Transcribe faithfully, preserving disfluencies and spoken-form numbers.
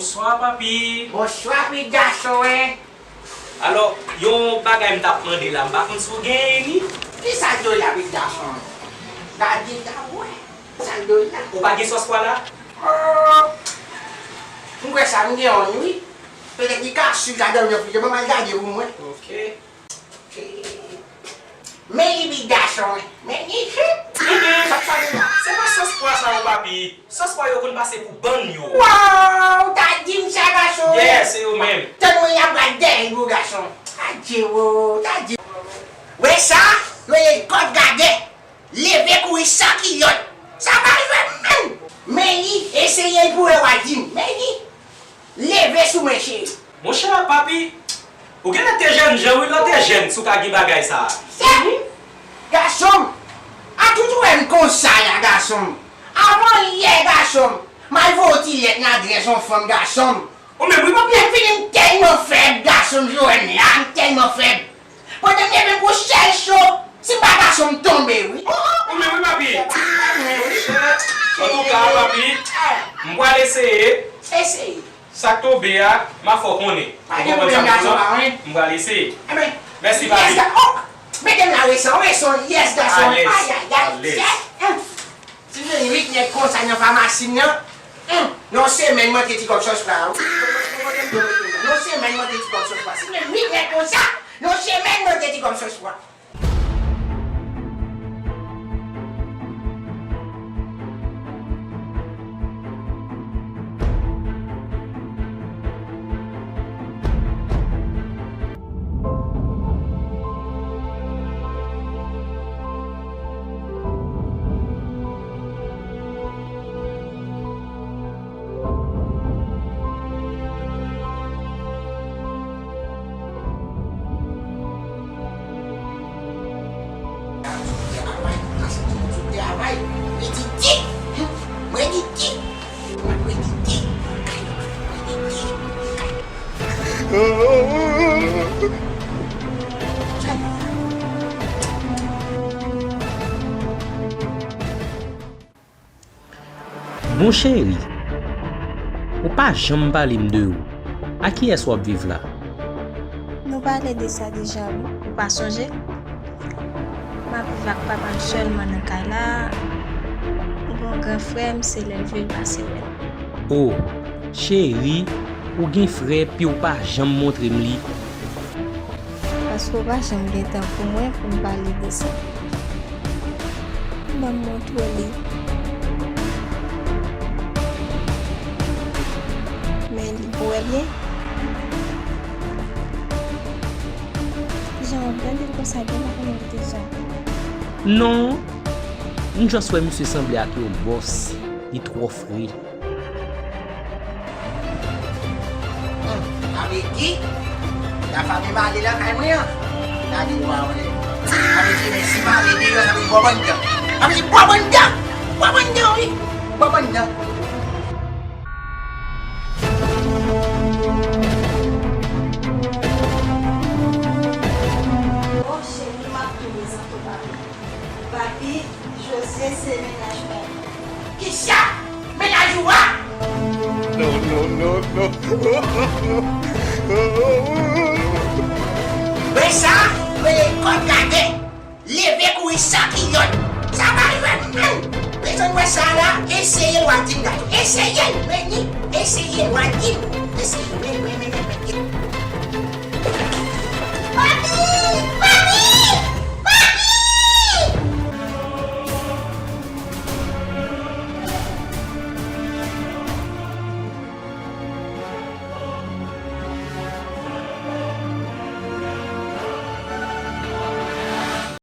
Bonswa, papi. Bonswa, pitit gason, en. Alò, yon bagay m t ap mande la, m pa konn si w genyen li. Kisa k dwe la, pitit gason? Gade, gade, wè. Sa k dwe la? Ou pa gen sòs pwa la? Oh! M kwè sa, m gen yon, wi. Petèt li ka swiv ladan yon fije, ban m al gade pou mwen. Ok. Men li, pitit gason, men li. Sa k pale la? Se pa sòs pwa sa yo, papi. Sòs pwa yo konn pase pou bann yo. Waw, ta di m sa, gason. Yes, se yo menm. Tann mwen, y ap pral dèyè l pou gason. Adje wo, ta di. Wè sa? Yo ye kòd gade. Leve kouri san kilòt. Sa pa jwe menm. Men li, eseye l pou wè w a di m. Men li. Leve sou mwen, cheri. Monchè, papi, ou genlè te jènjan, wi, lè w te jèn, si w ka gen bagay sa a. Sè, gason m, a tout ou wè m konsa la, gason m. Avan yè, gason m, m al voye yon ti lèt nan adrès yon fanm, gason m. Ou menm, wi, papi. Lè fini, m tèlman fèb, gason m, jwenn la, m tèlman fèb. Pandan m leve m pran sèl cho, si m pa gason m tonbe, wi. Ou menm wi, papi. Antouka, papi, m pral eseye. Eseye. Sa k tonbe a, m a fè w konnen. Pa gen pwoblèm, gason pa mwen. M pral eseye. Mèsi, papi. Mete m la resan, resan, yes, gason. Alèz. Ayayay. Si m jwenn uit nèg konsa nan famasi m nan, hmm, nan yon semèn m antre ti kòb sòs pwa, wi. Nan yon semèn m antre ti kòb sòs pwa. Si m jwenn uit nèg konsa, nan yon semèn m antre ti kòb sòs pwa. Bon cheri, ou pa janm pale m de ou. A kiyès w ap viv la? Nou pale de sa deja wi, ou pa sonje? M ap viv ak papa m sèlman nan kay la. M gen yon gran frè m, se lè l vle l pase wè l. O, cheri, ou gen frè epi w pa janm montre m li. Paske w pa janm gen tan pou mwen pou m pale de sa. Ban m montre w li. Men li, ou wè byen? Kijan w ap gade l konsa, gen pa konnen l deja? Non. M just wè misye sanble ak yon bòs. Li twò fre. Hmm, avè ki? Tafa menm ale lakay mwen an. Gade bwa wè. Avè ki men si m ale deyò, sa vle di bò banndan. Avè di bò banndan. Bò banndan, wi. Bò banndan. Bon, cheri, m ap tou prezante w, papi. Papi, Josye se mennaj pa m. Kisa? Mennaj ou a? Non, non, non, non. Wè sa? Wè kòd gade. Leve kouri san kilòt. Sa pa rive menm. Bezwen wè sa la, eseye l w a di m gade. Eseye l, men ni, eseye l w a di m. Eseye, men, men, men.